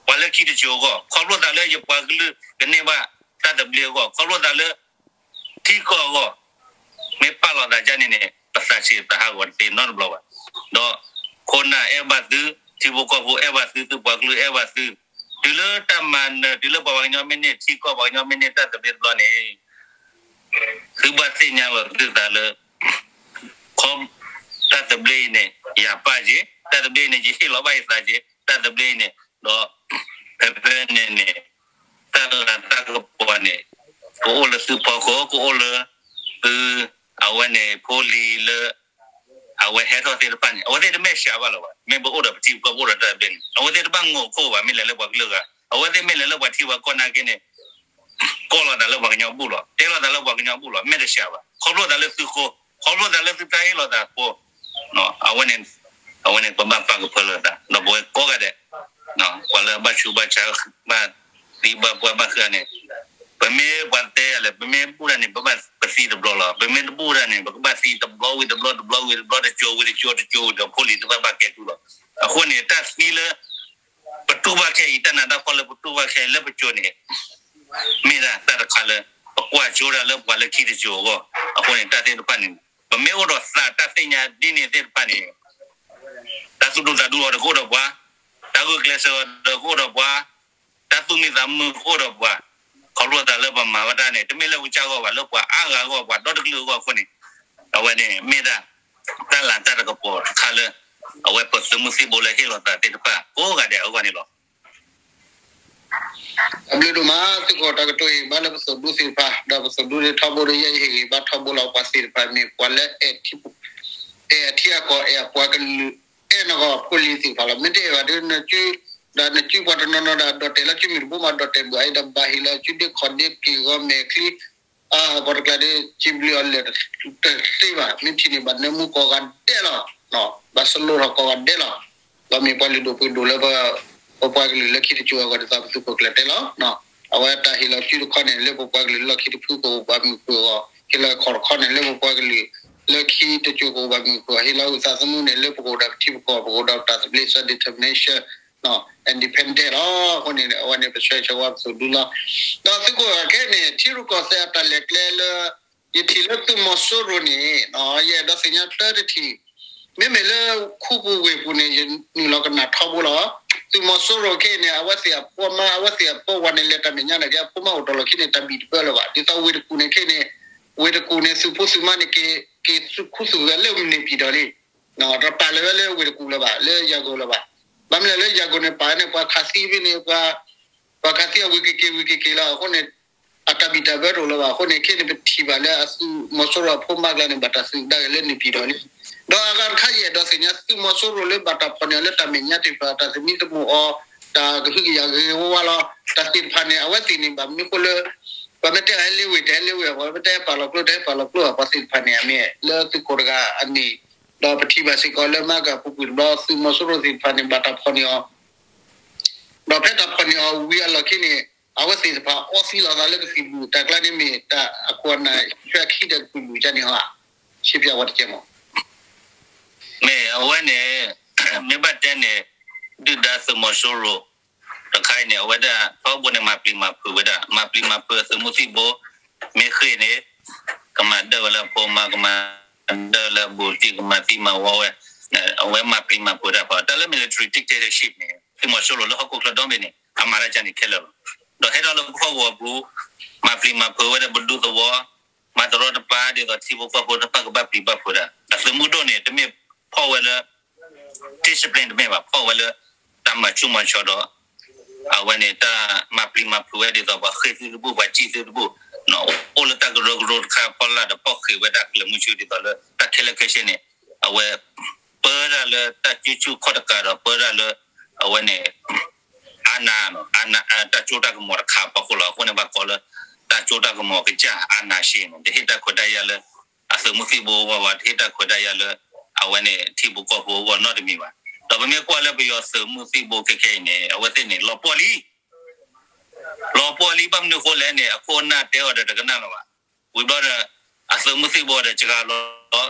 ပှၤလၢခံတစိၤအဂီၢ်, ခီဖျိသးလၢယပှၤကလုာ်ကန့ၢ်ဘၣ်တၢ်သဘျ့အဂီၢ်, ခီဖျိသးလၢ ထံကီၢ်အဂီၢ်, မ့ၢ်ပာ်လီၤသးဒ်န့ၣ်န့ၣ် ပသးဆံးသးဟးဂီၤတသ့နီတဘျီဘၣ်. ဒီးခိၣ်နၢ်အဲၣ်ဘၣ်သု, ထံဖိကီၢ်ဖိအဲၣ်ဘၣ်သု, သုပှၤကလုာ်အဲၣ်ဘၣ်သု, တုၤလၢတၢ်မၤနၢၤ တုၤလၢပှၤကညီမ့ၢ်န့ၢ်ထံကီၢ် ပှၤကညီမ့ၢ်န့ၢ်တၢ်သဘျ့တဘျီန့ၣ် သုဘၣ်သ့ၣ်ညါလီၤသုသးလၢ ခီ တၢ်သဘျ့အံၤန့ၣ် ယၤပၢ်က့ၤ, တၢ်သဘျ့အံၤန့ၣ် ယဟ့ၣ်လီၤဘၣ်ယသးက့ၤ, တၢ်သဘျ့အံၤန့ၣ် ဒီး ဖဲဖဲန့ၣ်န့ၣ် တၢ်လၤတၢ်ကပီၤန့ၣ် ကအိၣ်လၢသုဖီခိၣ် ကအိၣ်လၢသု အဝဲန့ၣ်ဖိလံၤလၢ အဝဲဟဲထီၣ်သ့ၣ်တဖၣ်န့ၣ် အဝဲသ့ၣ်တမ့ၢ်စှၤဘၣ်လၢၤဘၣ်. မ့ၢ်ပအိၣ်ဒီးပထံပကီၢ် ပအိၣ်ဒီးတၢ်သဘျ့န့ၣ် အဝဲသ့ၣ်တဘၣ်ငိၢ်ခိၣ်ဘၣ်. မ့ၢ်လဲၤလၢပှၤကလုာ်ဂၤ အဝဲသ့ၣ်မ့ၢ်လဲၤလၢပှၤထံပှၤကီၢ်နာ်က့န့ၣ် ကိးလီၤသးလၢပှၤကညီဘူၣ်လီၤ. တဲလီၤသးလၢပှၤကညီဘူၣ်လီၤ. မ့ၢ်တစှၤဘၣ်. ခီဖျိသးလၢသုဃိ, ခီဖျိသးလၢသုတၢ်ဟ့ၣ်လီၤသးဃိ, အဝဲန့ၣ် အဝဲန့ၣ် ပဘၣ်ပာ်ကဖၢလၢသး ဒီးပဝဲကိးဂၤဒဲး ပှၤလၢအဘၣ်ဆူးဘၣ်ဆါ ဘၣ်သံဘၣ်ပှၢ်ဘၣ်ဃုာ်န့ၣ် ပမ့ၢ်ပှၤတဲယၤလဲၣ် ပမ့ၢ်ဘူၣ်တၢ်န့ၣ် ပဘၣ်ပသံတဘျီလီၤ. ပမ့ၢ်တဘူၣ်တၢ်န့ၣ် ပကဘၣ်သံတဘျီဝံၤတဘျီ တဘျီဝံၤတဘျီ တစိၤဝံၤတစိၤ တစိၤဝံၤဒီးဖိလံၤတဘၣ်ဘၣ်ကဲကုၢ်လီၤ. အဃိန့ၣ် တၢ်သံလၢ ပတူၢ်ဘၣ်ခဲအံၤ တၢ်နးတၢ်ဖှီၣ်လၢပတူၢ်ဘၣ်ခဲအံၤလၢပစိၤန့ၣ် မ့ၢ်ဒၣ်တၢ်တခါလၢ ပကွၢ်စိဒၣ်လၢပှၤလၢခံတစိၤအဂီၢ်. အဃိန့ၣ် တၢ်သ့ၣ်တဖၣ်န့ၣ် ပမ့ၢ်အိၣ်ဒီးသးတၢ်သ့ၣ်ညါဒ်န့ၣ်သ့ၣ်တဖၣ်န့ၣ် တၢ်သူၣ်ဒူသးဒူအီၤတကအိၣ်ဒီးပှၤ, တၢ်ဂုာ်ကျဲးစၢးအီၤတကအိၣ်ဒီးပှၤ, တၢ်သူၣ်မံသးမုာ်ကအိၣ်ဒီးပှၤ, ခီဖျိသးလၢပမၤဝဲဒၣ်န့ၣ် တမ့ၢ်လၢပကစၢ်အဂီၢ်ဘၣ် လၢပှၤအါဂၤအဂီၢ် ပှၤဒီတကလုာ်အဂီၢ်အဃိန့ၣ် အဝဲန့ၣ် မ့ၢ်ဒၣ် တၢ်လၤတၢ်တကပီၤတခါလၢ အဝဲပသုးမုၢ်သံၣ်ဘိလၢဟ့ၣ်လီၤသးသ့ၣ်တဖၣ် ကိးဂၤဒဲးအဂီၢ်န့ၣ်လီၤ. တၢ်ဘျုးဒိၣ်မး သုးခိၣ်တၢ်ကတိၤဟ့ၣ်ဘါလၢပသိၣ်ဒူသ့ၣ်တဖၣ် ဒီးပသိၣ်ဒူန့ၣ်ထီဘိဒီး ယဲယဟ့ၣ်ဂံၢ်ဘါထီဘိလီၤ ပှၤသ့ၣ်တဖၣ်မ့ၢ်ပှၤလၢ အဲၣ်ထံအကီၢ် အဲၣ်အပှၤကလုာ် အဲၣ်နဂီၢ်ဖိလံၤသ့ၣ်တဖၣ်လီၤ. မ့ၢ်တအဲၣ်ဘၣ်ဒီး နစု ဒီးနစုပှၤတနီၤနီၤဒီး ဒိးတဲာ်လၢစုမုၢ်တဘိမး ဒိးတဲာ်ဘၣ်အံၤဒီး ဘၣ်ဟ့ၣ်လီၤစုဒ့ခီၣ်ဒ့က့ၢ်ဂီၤမဲာ်ချံ ပှၤတကျါဒီး စံးဘျုးအီၤလၢာ်တသ့ဘၣ်. မ့ၢ်ထံၣ်န့ၢ်ဘၣ်နၢမူကိးဂၤဒဲးလီၤ. ဘၣ်စလိထီၣ်ကိးဂၤဒဲးလီၤ. ဒီးမ့ၢ်ပှၤလုၢ်ဒိၣ်ပှ့ၤဒိၣ်လၢ ပပှၤကလုာ်လၢခံတစိၤအဂီၢ်ဒ်သိးပသုးခိၣ်ကျၢၢ်တဲလီၤ. အဝဲတၢ်ဟ့ၣ်လီၤစုတခီန့ၣ် လၢပပှၤကလုာ်လၢခံတဖုကအိၣ်ဘၣ်မုာ်ခုၣ်အဂီၢ်, ဟ့ၣ်လီၤခီၣ်တခီန့ၣ် လၢပပှၤကလုာ်လၢခံတစိၤကအိၣ်ဘၣ်မုာ်ခုၣ်အဂီၢ်, ဟ့ၣ်လီၤအုၣ်သးသမူန့ၣ် လၢပကအိၣ်ဒီးပထံပကီၢ် ပကအိၣ်ဒီးပတၢ်သဘျ့ self determination independent လီၤ. အဃိန့ၣ် အဝဲန့ၣ်ပဆၢဂ့ၤဆၢဝါပသုးဒူလီၤ. ဒီးသုးခိၣ်ခဲအံၤန့ၣ် ထံရူၢ်ကီၢ်သဲးအတၢ်လဲၤကျဲလၢ ယထံၣ်လၢသုးမီၤစိရိၤန့ၣ် ယအဲၣ်ဒိးသ့ၣ်ညါတၢ်တထံၣ်, မ့မ့ၢ်လၢခူပူၤဝ့ၢ်ပူၤန့ၣ် ယနုာ်လီၤကနၣ်ထီဘိလီၤ. သုးမီၤစိရိၤခဲအံၤန့ၣ် အဝဲသ့ၣ်အဖိမါ အဝဲသ့ၣ်အဖိဝၤန့ၣ် လဲၤတၢ်မဲာ်ညါန့ၣ်က့ အဖိမါအိၣ်တ့ၢ်လီၤခံန့ၣ် တၢ်ဘံၣ်တဘၢလၢၤဘၣ်. ဒ်သိးဝ့ၢ်တကူၣ်န့ၣ်ခဲအံၤန့ၣ် ဝ့ၢ်တကူၣ်န့ၣ် သုးဖိသုးမါန့ၣ် က့ၤသူၣ်ခူသူၣ်ဂဲၤလၢန့ၣ်ပံၤဒီးလံ တပာ်လၢၤဝဲလၢဝ့ၢ်တကူၣ်လၢၤဘၣ်, လၢယၤကိာ်လၢၤဘၣ်. ဘၣ်မနုၤလဲၣ်လၢယၤကိာ်န့ၣ် ပာ်န့ၣ် ပှၤခးသံဖဲန့ၣ် ပှၤခးသံအဝံၤက့ၤက့ၤ ဝံၤက့ၤက့ၤလီၤ. အဃိန့ၣ် အတၢ်ဘံၣ်တၢ်ဘၢတအိၣ်လၢၤဘၣ်. အဃိန့ၣ် ခဲအံၤန့ၣ် ပထံၣ်ဘၣ်လၢအသုးမီၤစိရိၤအဖိမါကျါန့ၣ် ဘၣ်တၢ်သုးကဒါက့ၤလၢန့ၣ်ပံၤဒီးလံ. ဒီးအဂၤတခါ ယအဲၣ်ဒိးသ့ၣ်ညါ သုးမီၤစိရိၤလၢဘၣ်တၢ်ဖီၣ်န့ၢ်အီၤလၢတၢ်မဲာ်ညါတ့ၢ်ဖျါ တၢ်သမံသမိးအီၤ တၢ်ကဟုကယာ်ဂ့ၤဂ့ၤဝါဝါလီၤ. တၢ်သ့ၣ်တဖၣ်န့ၣ် အဝဲသ့ၣ်န့ၣ် ဘၣ်မနုၤဃိလၢ ပှၤမ့ၢ်တဲဟဲလ့ဝ့ၢ် တဟဲလ့ဝ့ၢ်, ပှၤမ့ၢ်တဲဟဲပာ်လီၤကျိ တဟဲပာ်လီၤကျိ, ပှၤသ့ၣ်တဖၣ်န့ၣ် အမ့ၢ်လၢသုးခိၣ်တဂၤအန့ၣ်, ဒီးပထံၣ်ဘၣ်စ့ၢ်ကီးလၢမၤကၢ်ပူၤကွံာ်တဘျီ သုးမီၤစိရိၤသ့ၣ်တဖၣ်န့ၣ် ဘၣ်တၢ်ဖီၣ်န့ၢ်အီၤ, ဒီးဖဲတၢ်ဖီၣ်န့ၢ်အီၤဝံၤအလီၢ်ခံန့ၣ် အဝဲသ့ၣ်တဖၣ်အီသံလိာ်သးလၢကသံၣ်ဘျုး တၢ်ကျါန့ၣ်မ့ၢ်တၢ်အခိၣ်အနၢ်ဆၢခံဒီးကသံၣ်ဘျုးကန့ၣ်ဟီဧါ, ရှင်းပြဝဲတကဲမး. မ့ၢ်အဝဲန့ၣ် မ့ၢ်ဘၣ်တဲန့ၣ် ဒုၣ်ဒါသုးမီၤစိရိၤ တခါအံၤန့ၣ် အဝဲဒၣ်ထီဘိန့ၣ် မၤပျံၤမၤဖုးဝဲဒၣ် မၤပျံၤမၤဖုးအသုးမုၢ်သံၣ်ဘိ မ့ၢ်ဃ့ၢ်န့ၣ် ကမၤဒၢဝဲလၢအဖိမါ ကမၤဒၢလၢအဘူးတံၢ် ကမၤသံမၤဝီဝဲ, အဝဲမၤပျံၤမၤဖုးတၢ်ဃီ တၢ်လၢမ့ၢ်လၢ dictatorship န့ၣ် သုးမီၤစိရိၤလၢဟီၣ်ခိၣ်ချၢဒီဘ့ၣ်န့ၣ် အမၤတၢ်ကန့ၣ်ခဲလၢာ်လီၤ. ဒီးဟဲထီၣ်လၢပဟီၣ်ကဝီၤပူၤ မၤပျံၤမၤဖုးဝဲဒၣ်ပဒူသဝီ မၤတရီတပါ ဒ်သိးထံဖိကီၢ်ဖိတဖၣ်ကဘၣ်ပျံၤဘၣ်ဖုးဒၣ် အသုးမုၢ်ဒိၣ်န့ၣ် တမ့ၢ်ဖီၣ်ဝဲလၢ discipline တမ့ၢ်ဘၣ် ဖီၣ်ဝဲလၢ တၢ်မၤဆူၣ်မၤဆီဒီး အဝဲန့ၣ် တၢ်မၤပျံၤမၤဖုးဝဲဒ်သိးပှၤဃ့ၢ်သုတဘူၣ် ပှၤစံၣ်သုတဘူၣ်, အိၣ်လၢတၢ်ကရၢကရိတခါဖီလာ်ဒီး ဖီၣ်ဃ့ၢ်ဝဲတၢ်ကျၢၤမုဆူဒ်သိးလၢ တၢ်ခဲလၢာ်ခဲဆ့န့ၣ် အဝဲ ပၢဒၣ်လၢတၢ်ကူၣ်ဆူၣ်ခီၣ်တကးဒီး ပၢဒၣ်လၢ အဝဲန့ၣ် အနၢ် တၢ်ကၠိတၢ်ကမီၤတခါအဖီခိၣ်လီၤ. အဃိန့ၣ် ဘၣ်ကိးလၢ တၢ်ကၠိတၢ်ကမီၤကစၢ် အာဏာရှင်န့ၣ် တဟ့ၣ်တၢ်ခွဲးတၢ်ယာ်လၢ အသုးမုၢ်သံၣ်ဘိဝဲဝဲ တဟ့ၣ်တၢ်ခွဲးတၢ်ယာ်လၢ အဝဲန့ၣ် ထံဖိကီၢ်ဖိအဂီၢ်နီတမံၤဘၣ်. ဒီးပမ့ၢ်ကွၢ်လၢပယီၤသုးမုၢ်သံၣ်ဘိခဲခဲအံၤန့ၣ် အဝဲသ့ၣ်န့ၣ် လီၤပှီၢ်လံ လီၤပှီၢ်လံ ဘၣ်မနုၤဃိလဲၣ်န့ၣ် အခိၣ်အနၢ်တဲအီၤဒီးတကနၣ်လၢၤဘၣ်. ဝံၤဘျီဒီး အသုးမုၢ်သံၣ်ဘိဒီးစှၤလီၤ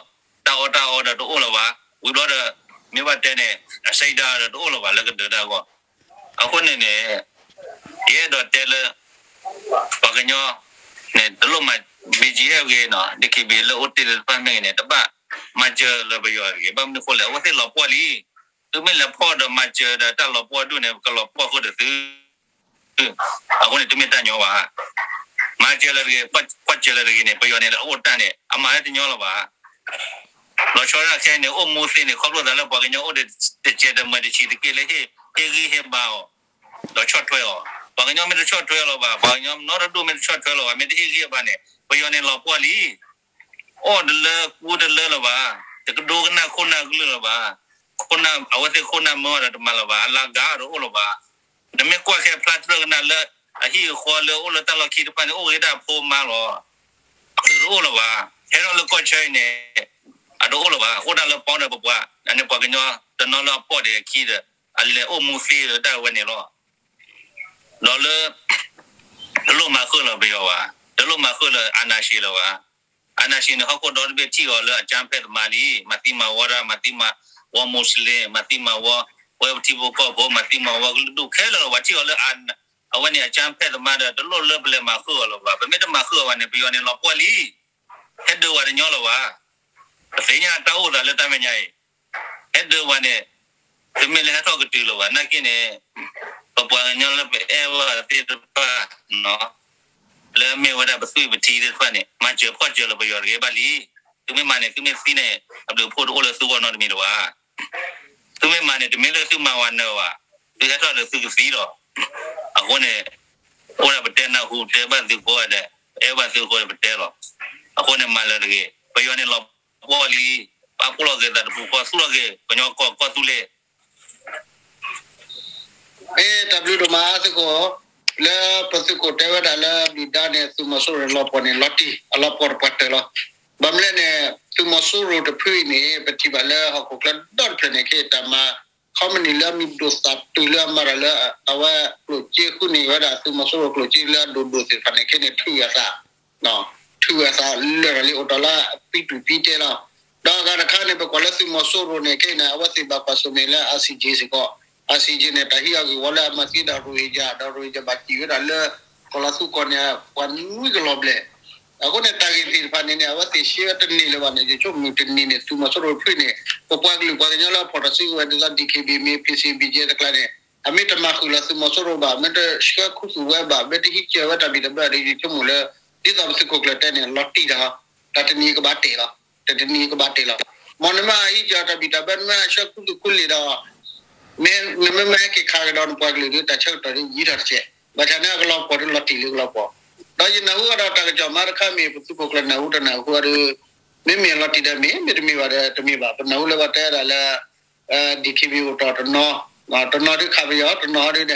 တၢ်အီၣ်တၢ်အီဒီးတအိၣ်လၢၤဘၣ်. ဝံၤဘျီဒီး မ့ၢ်ဘၣ်တဲန့ၣ် အစံးဒါဒီးတအိၣ်လၢၤဘၣ် လၢကဒုးတၢ်အဂီၢ်. အဃိန့ၣ်န့ၣ် ယအဲၣ်ဒိးတဲလၢ ပှၤကညီန့ၣ် တလိၣ်မၤ ဘီကီၢ်အဂ့ၤနီၤ ဒ်ခံဘံၣ်လၢအိၣ်တ့ၢ်သ့ၣ်တဖၣ်မ့ၢ်ဂ့ၤန့ၣ် တဘၣ်မၤစၢၤလၢပယီၤတဂ့ၤ. ဘၣ်မနုၤဃိလဲၣ် အဝဲသ့ၣ်လီၤပှီၢ်လံ. သုမ့ၢ်လဲၤဖီၣ်ဒီးမၤစၢၤဒီးတၢ်လီၤပှီၢ်ဒိၣ်န့ၣ် ကလီၤပှီၢ်ဃိဒီးသု အဃိန့ၣ် တမ့ၢ်တၢ်ညီဘၣ်. မၤစၢၤလၢတဂ့ၤ ကွၢ်စၢၤလၢတဂ့ၤန့ၣ် ပယီၤန့ၣ် အအိၣ်တၢ်န့ၣ် အမၤလၢတညီလၢၤဘၣ်. လီၤဆီဒၣ်ခဲအံၤန့ၣ် အိၣ်မူသ့န့ၣ် ခီဖျိသးလၢပှၤကညီအိၣ်ဒီးတစဲးတမှဲၤတဆံးတက့ၢ်လၢ ဟ့ၣ်ဂံၢ်ဟ့ၣ်ဘါအီၤ ဒီးဆီၣ်ထွဲအီၤ. ပှၤကညီမ့ၢ်တဆီၣ်ထွဲလၢၤဘၣ်, ပှၤကညီနီတဒူၣ်မ့ၢ်တဆီၣ်ထွဲလၢၤဘၣ်, မ့ၢ်တဟ့ၣ်ဂံၢ်ဟ့ၣ်ဘါန့ၣ် ပယီၤန့ၣ်လီၤပှီၢ်လံ. အီၣ်တလၢကူတလၢလၢၤဘၣ်, တကဒိကနၣ်ခိၣ်နၢ်ကလုၢ်လၢၤဘၣ်, ခိၣ်နၢ် အဝဲသ့ၣ်ခိၣ်နၢ်မၢအီၤဒီးတမၤလၢၤဘၣ်, အလၤကၤအီၤတအိၣ်လၢၤဘၣ်. နမ့ၢ်ကွၢ်ခဲဖျါတြၢၢ်ကနၣ်လၢ အဟံၣ်အဃီလၢအိၣ်လၢတၢ်လီၢ်ခံတဖၣ်န့ၣ် အိၣ်ဂ့ၤဒၣ်အဖိမါလီၤ. အသုးတအိၣ်လၢၤဘၣ်. ဟဲထီၣ်လၢကီၢ်ဆၢအံၤန့ၣ် အတအိၣ်လၢၤဘၣ်. အိၣ်ဒၣ်လၢပီဒီးပပှၤ, န့ၣ်ပှၤကညီတနီၤလၢအပိာ်ဒံးအခံဒီး အလဲၤအိၣ်မူသ့ဒီးတၢ်ဝဲန့ၣ်လီၤ. ဒီးလၢ တလိၣ်မၤဃုာ်လၢၤပယီၤဘၣ်, တလိၣ်မၤဃုာ်လၢၤ အာဏာရှင် လၢၤဘၣ်. အာဏာရှင် န့ၣ် ဟီၣ်ခိၣ်ဒီတဘ့ၣ်ထံၣ်အီၤလၢ အကြမ်းဖက်သမား လံ, မၤသံမၤဝီတၢ်, မၤသံမၤဝီ Muslim, မၤသံမၤဝီ ပဝဲပထံဖိကီၢ်ဖိ, မၤသံမၤဝီကလုာ်ဒူၣ်ခဲလၢာ်လၢၤဘၣ်, ထံၣ်အီၤလၢ အဝဲန့ၣ် အကြမ်းဖက်သမား ဒီး တလိၣ်လၢပလဲၤမၤဃုာ်အီၤလၢၤဘၣ်. ပမ့ၢ်တမၤဃုာ်အီၤဘၣ်န့ၣ် ပယီၤန့ၣ်လီၤပှီၢ်လံ. ဟဲဒုးဝဲတညီလၢၤဘၣ်. ပသ့ၣ်ညါတၢ်အိၣ်သးလၢတၢ်မဲာ်ညါအံၤ ဟဲဒုးဝဲန့ၣ် သုမ့ၢ်လၢဟဲထီၣ်ကတုၤလၢၤဘၣ်. နာ်က့န့ၣ် ပပှၤကညီလၢပအဲၣ်ဝဲသ့ၣ်တဖၣ် လၢမ့ၢ်ဝဲဒၣ်ပသွံၣ်ပထံသ့ၣ်တဖၣ်န့ၣ် မၤစၢၤဖီၣ်စၢၤလၢၤပယီၤတဂ့ၤဘၣ်လံ. သုမ့ၢ်မၤန့ၣ် သုမ့ၢ်သံန့ၣ် အဘျုးအဖှိၣ်တအိၣ်လၢသုဂီၢ်နီတမံၤလၢၤဘၣ်. သုမ့ၢ်မၤန့ၣ် တမ့ၢ်လၢသုမၤဝဲနၢၤဘၣ်, သုဟဲထီၣ်ဒီးသုကသံလီၤ. အဃိန့ၣ် အိၣ်ဒၣ်ပတဲနၢ်ဟူ တဲဘၣ်သုကိးဂၤဒဲး, ပအဲၣ်ဘၣ်သုအဃိပတဲလီၤ. အဃိန့ၣ် မၤလၢၤတဂ့ၤ. ပယီၤန့ၣ်လီၤပှီၢ်လံ. ပာ်ဖှိၣ်လီၤက့ၤသးတပူၤဃီ, သူၣ်လီၤက့ၤ ကညီကီၢ်ကီၢ်သူလ့ၤ တၢ်ဘျုးဒိၣ်မးသုးခိၣ်, လၢပသုးခိၣ်တဲဝဲဒၣ်လၢဒုၣ်ဒါန့ၣ် သုးမီၤစိရိၤန့ၣ် လီၤပှီၢ်န့ၣ် လီၤတံၢ် အလီၤပှီၢ်တပှၢ်တၢၢ်လီၤ. ဘၣ်မနုၤလဲၣ်န့ၣ် သုးမီၤစိရိၤတဖုအံၤန့ၣ် ပထံၣ်ဘၣ်လၢဟီၣ်ခိၣ်ချၢဒီတဖျၢၣ်န့ၣ် ခဲအံၤတၢ်မၤ ခီမနံၤလၢအမံၤဒိၣ်သၣ်တုၤလၢအမၤတၢ်လၢ အဝဲကျိၣ်စ့ဃုန့ၢ်ဝဲဒၣ် သုးမီၤစိရိၤကျိၣ်စ့လၢအဒိၣ်ဒိၣ်သ့ၣ်တဖၣ်န့ၣ် ခဲအံၤန့ၣ် ထုးအသး ထုးအသးလၢာ်လံ အိၣ်တ့ၢ်လၢအပံတူၢ်ပံတဲလီၤ. ဒီးအဂၤတခါန့ၣ် ပကွၢ်လၢသုးမီၤစိရိၤန့ၣ် ခဲအံၤန့ၣ် အဝဲသ့ၣ်ဘၣ်ကွၢ်ဆၢၣ်မဲာ်လၢ ICJ စ့ၢ်ကီး ICJ န့ၣ် တၢ်ဟံးအဂ့ၢ်ဝီလၢအမၤသံဒီး Rohingya ဒီး Rohingya ဘၣ်စံၣ်ဝဲဒၣ်လၢ ကီၢ်လီၤသူကီၢ်န့ၣ် ပှၤနွံကလီၤဘျဲၣ်. အဃိန့ၣ် တၢ်ဂ့ၢ်သ့ၣ်တဖၣ်န့ၣ်န့ၣ် အဝဲသ့ၣ်ရှဲဝဲတန့ၢ်လၢၤဘၣ်န့ၣ် ယဆိကမိၣ်တန့ၢ်န့ၣ် သုးမီၤစိရိၤတဖုန့ၣ် ပပှၤကလုာ်ပှၤကညီလၢအဖီၣ်တၢ်စုကဝဲၤဒ်သိး DKBA မ့ၢ် P C B ကဲတကျါန့ၣ် အမ့ၢ်တမၤဃုာ်လီၤသုးမီၤစိရိၤဘၣ်, မ့ၢ်တဆှၢခူသူၣ်ဝဲဘၣ်, မ့ၢ်တဟံးစၢၤဝဲ တၢ်ဘံၣ်တၢ်ဘၢဒီး ယဆိကမိၣ်လၢ ဒ်သိးပသုးခိၣ်ကျၢၢ်တဲန့ၣ် လီၤတံၢ်တၢ်, တၢ်တနံၤကဘၣ်တဲာ်လီၤ, တၢ်တနံၤကဘၣ်တဲာ်လီၤ. မ်နမ့ၢ်ဟံးစၢၤတၢ်ဘံၣ်တၢ်ဘၢ နမ့ၢ်ဆှၢခူသူၣ်ခူလ့ၣ်ဒီး မ့ၢ်နမ့ၢ်မၤဟဲက့ၤခးကဒီးနပှၤကလုာ်ဒီး တၢ်ဆၢကတီၢ်ဒ်ယံာ်ထီၣ်တကဲး, ဘၣ်ဆၣ်န့ၣ်အကလီၤပှီၢ်ဒ်လီၤတံၢ်လၢကလီၤပှီၢ်. ဒီးယနၢ်ဟူအဒီးတၢ်ကစီၣ်မၤတခါမ့ၢ် ပသုးခိၣ်ကျၢၢ်နၢ်ဟူတနၢ်ဟူအီၤဒီး မ့မ့ၢ်လီၤတံၢ်ဒီးမ့ၢ် မ့တမ့ၢ်ဘၣ်ဒီးတမ့ၢ်ဘၣ်. ပနၢ်ဟူလၢပှၤတဲဒၣ်လၢ DKBA အိၣ်တီၢ်တနီၤ, တနီၤဒုးခးပယီၤ, တနီၤဒုးဒီး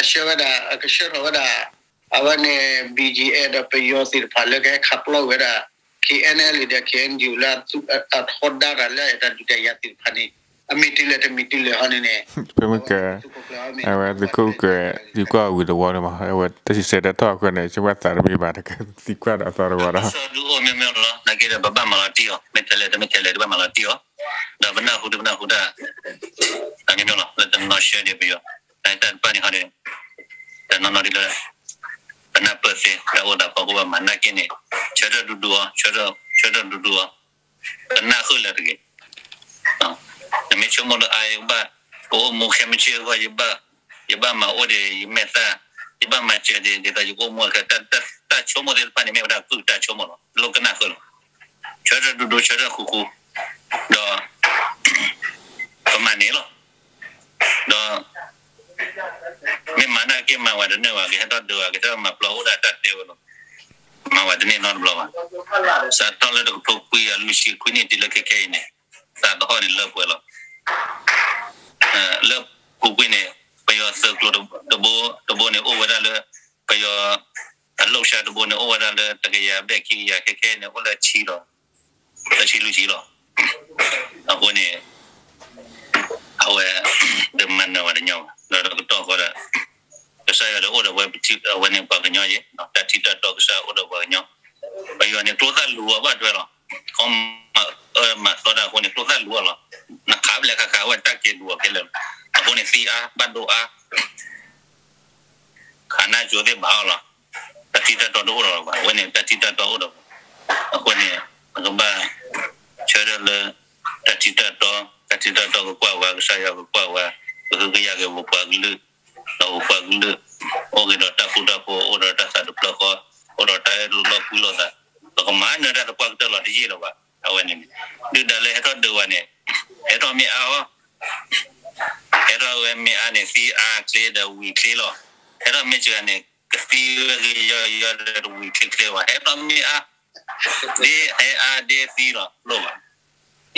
ဆှၢဝဲဒၣ် ကဆှၢထီၣ်ဝဲဒၣ် အဝဲန့ၣ် BGF ဒီးပယီၤသ့ၣ်တဖၣ်လၢကဟဲခးပျီဝဲဒၣ် KNLA ဒီး KNDO လၢအထီဒါတၢ်လၢအတၢ်ဒုးတၢ်ယၤသ့ၣ်တဖၣ်န့ၣ် အမ့ၢ်တုၤလၢတမ့ၢ်တုၤလၢဟီန့ၣ်န့ၣ် ဖဲမ့ၢ်က အဝဲသုးခိၣ်ကဲ သုးကွၢ်ဝံၤတဝီန့ၣ်မး အဝဲတၢ်စံးဆၢတၢ်ထီၣ်အဃိန့ၣ် ကဘၣ်သးတမ့ၢ်ဘၣ်တကဲ သံကွၢ်ဒီးအသီတဝီဒီး ဒုအိၣ်မ့ၢ်မ့ၢ်လီၤ နာ်က့ဒီးပဘၣ်မၤလီၤတံၢ်အီၤ မ့ၢ်ထဲလဲၣ်တမ့ၢ်ထဲလဲၣ် တဘၣ်မၤလီၤတံၢ်အီၤ ဒီးပနၢ်ဟူဒုပနၢ်ဟူတၢ် တၢ်မ့ၢ်မ့ၢ်လီၤ လၢတနီၤဆှၢဒံးပယီၤ တၢ်တပၣ်န့ၣ်ဟီဒီး တနီၤနီၤဒ်လၢ ပနၢ်ပၢၢ်သ့ တၢ်အိၣ်သးဖီခိၣ်ဘၣ်မၤနာ်က့န့ၣ် ဆၢထၢၣ်ဒူဒူအီၤ ဆၢထၢၣ်ဒူဒူအီၤ ပနၢ်ဃုာ်လၢတဂ့ၤ နမ့ၢ်ဆိကမိၣ်လၢအါ ယကဘၣ် ကအိၣ်မူခဲမုၢ်ဆ့ၣ်အဂီၢ် ယဘၣ်မၤအိၣ်ဒီးယမဲာ်သၣ် ယဘၣ်မၤစၢၤဒီး ဒ်သိးယကအိၣ်မူခဲ တၢ်ဆိကမိၣ်သ့ၣ်တဖၣ်န့ၣ် မ့ၢ်ဝဲဒၣ်ကုၢ်တၢ်ဆိကမိၣ်လီၤ လိၣ်ကနၣ်ဃုာ်လီၤ ဆၢထၢၣ်ဒူဒူ ဆၢထၢၣ်ဃူဃူ ဒီး ပမၤန့ၣ်လီၤ ဒီး မ့ၢ်မၤနာ်က့မၤဝဲတန့ၢ်ဘၣ် ကဟဲထီၣ်ဒုးဘၣ် ကဟဲထီၣ်မၤပျီအိၣ်ဒၣ်တၢ်တဲဝဲလီၤ မၤဝဲတန့ၢ်နီတဘျီဘၣ် စးထီၣ်လၢတကထိခွံကယၤလွံၢ်ဆံခွံနံၣ်တုၤလၢခဲခဲအံၤန့ၣ် သးသဟီၣ်န့ၣ်လၢပှဲၤလီၤ လၢပူၤကွံာ်န့ၣ် ပယီၤသုးကျိၤတဘိတဘိန့ၣ် အိၣ်ဝဲဒၣ်လၢ ပယီၤ အလိၣ်ဆါတဘိန့ၣ် အိၣ်ဝဲဒၣ်လၢတကယၤဘျဲၣ်ခံကယၤ ခဲခဲအံၤန့ၣ် အိၣ်လၢဆံလီၤ လၢဆံလွံၢ်ဆံလီၤ အဃိန့ၣ် အဝဲ တမၤနၢၤဝဲတညီဘၣ် ဒီးတကတီၢ်ဃီဒီး ကစၢ်ယွၤဒီးအိၣ်ဒီးဝဲ အဝဲန့ၣ်ပှၤကညီယဲၢ် တၢ်ထံၣ်တၢ်တီကစၢ်အိၣ်ဒီးပှၤကညီ ပယီၤန့ၣ် ကျိသၣ်လူၤအီၤဘၣ်ထွဲလီၤ ခီမၤအၢမၤသီတၢ်အဃိန့ၣ် ကျိသၣ်လူၤအီၤလီၤ နခးဘျဲၣ်ခါခါဝဲတၢ်ကဲၤလူၤအီၤခဲလၢာ်လီၤ အဃိန့ၣ်သံအါ ဘၣ်ဒိအါ ခးနၢ်ကၠိသ့ၣ်ဘၣ်အီၤလီၤ တၢ်ထံၣ်တၢ်တီတအိၣ်ဒီးလီၤဘၣ် အဝဲန့ၣ် တၢ်ထံၣ်တၢ်တီအိၣ်ဒီး အဃိန့ၣ် ပကဘၣ် ဆၢထၢၣ်လၢ တၢ်ထံၣ်တၢ်တီ တၢ်ထံၣ်တၢ်တီကကွၢ်ဝဲ ကစၢ်ယွၤကကွၢ်ဝဲ ကဟုကယာ်က့ၤပပှၤကလုာ် ဒီးပပှၤကလုာ် အိၣ်က့ၤဒီးတၢ်ဃူတၢ်ဖိး အိၣ်ဒီးတၢ်သးတဖျၢၣ်ဃီ အိၣ်ဒီးတၢ်အဲၣ်လိာ်လီၤကွံလိာ်သး ပကမၤနၢၤတၢ်သပှၢ်ကတၢၢ်လီၤတယံာ်လီၤဘၣ် အဝဲန့ၣ် ဒုၣ်ဒါလၢဟဲထီၣ်ဒုးဝဲန့ၣ် ဟဲထီၣ်မ့ၢ်အါအီၤ ဟဲထီၣ်ဝဲမ့ၢ်အါန့ၣ် သံအါချ့ဒီးဝံၤချ့လီၤ ဟဲထီၣ်မ့ၢ်စှၤန့ၣ် ကသံဝဲဂ့ၤယီၤယီၤဒီးဝံၤချ့ချ့ဘၣ် ဟဲထီၣ်မ့ၢ်အါ ဒ်ဟဲအါဒ်သံလီၤ လိၣ်ဘၣ်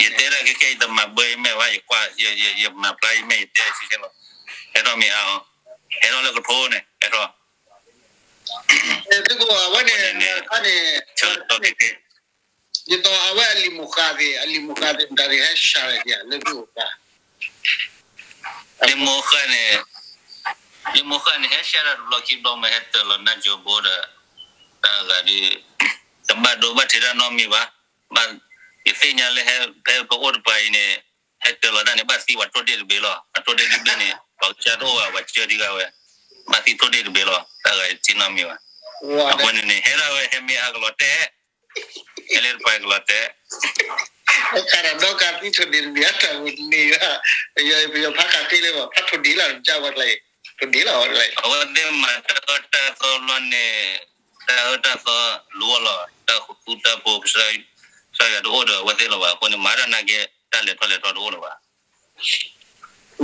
ယတဲဒၣ်ခဲခဲ ယတမၤဘၢယမဲာ်ဘၣ် ယကွၢ် ယမၤဖျါယမဲာ် ယတဲဆံဆဲလီၤ ဟဲထီၣ်မ့ၢ်အါအီၤ ဟဲထီၣ်လၢကထိန့ၣ် ဟဲထီၣ် သုးခိၣ်အဝဲန့ၣ် ခါန့ၣ် ဆၢကတီၢ်ခဲခဲ ဒ်သိးအဝဲအလံာ်မုၢ်ဃၢ်သ့ၣ် အလံာ်မုၢ်ဃၢ်သ့ၣ် မတၤသ့ၣ်ဟဲစှၤဝဲဒ်လၢသုအိၣ်သး လံာ်မုၢ်ဃၢ်န့ၣ် လံာ်မုၢ်ဃၢ်န့ၣ် ဟဲစှၤတၢ်တဘျီခံဘျီမ့ၢ်ဟဲတၢၤလီၤနါကၠိဘိဒီး တၢ်ဂၤဒုး တဘၣ်ဒိဘၣ်ထံးတၢ်နီတမံၤဘၣ် ဘၣ် ယသ့ၣ်ညါလၢဟဲ ဖဲပအိၣ်တပၤအံၤန့ၣ် ဟဲတၢၤလီၤတၢ်န့ၣ် ဘၣ်သံပှၤထိၣ်ဒ့ၣ်တဘ့ၣ်လီၤ အထိၣ်ဒ့ၣ်တဘ့ၣ်န့ၣ် ပှၤကစၢ်တအိၣ်ဘၣ် ပှၤကစၢ်ဒံးဂၤဝဲ ဘၣ်သံထိၣ်ဒ့ၣ်တဘ့ၣ်လီၤ တၢ်ဂၤယထံၣ်နီတမံၤဘၣ် အဃိန့ၣ်န့ၣ် ဟဲဒၣ်ဝဲဟဲမ့ၢ်အါကလီၤတဲာ် ဟဲလၢတပၤကလီၤတဲာ် ခးတၢ်ဒီကးသံထိၣ်ဒ့ၣ်တဘ့ၣ်အတၢ်ဝံၤတန့ၢ်ဘၣ် ပယီၤဖးခးဃ့လၢဘၣ် ဖးထိၣ်ဒ့ၣ်လၢကစၢ်ဝဲကျါအံၤ ထိၣ်ဒ့ၣ်လီၤဝဲကျါအံၤ အဝဲသ့ၣ်မၤတၢ်အၢတၢ်သီလီၤန့ၣ် တၢ်အၢတၢ်သီလူၤအီၤလီၤ တၢ်ဃူတၢ်ဖိး ကစၢ်ယွၤတအိၣ်ဒီးအဝဲသ့ၣ်လီၤဘၣ် အဃိန့ၣ် မၤတၢ်နာ်က့ တၢ်လဲၤထီၣ်လဲၤထီတအိၣ်လၢၤဘၣ်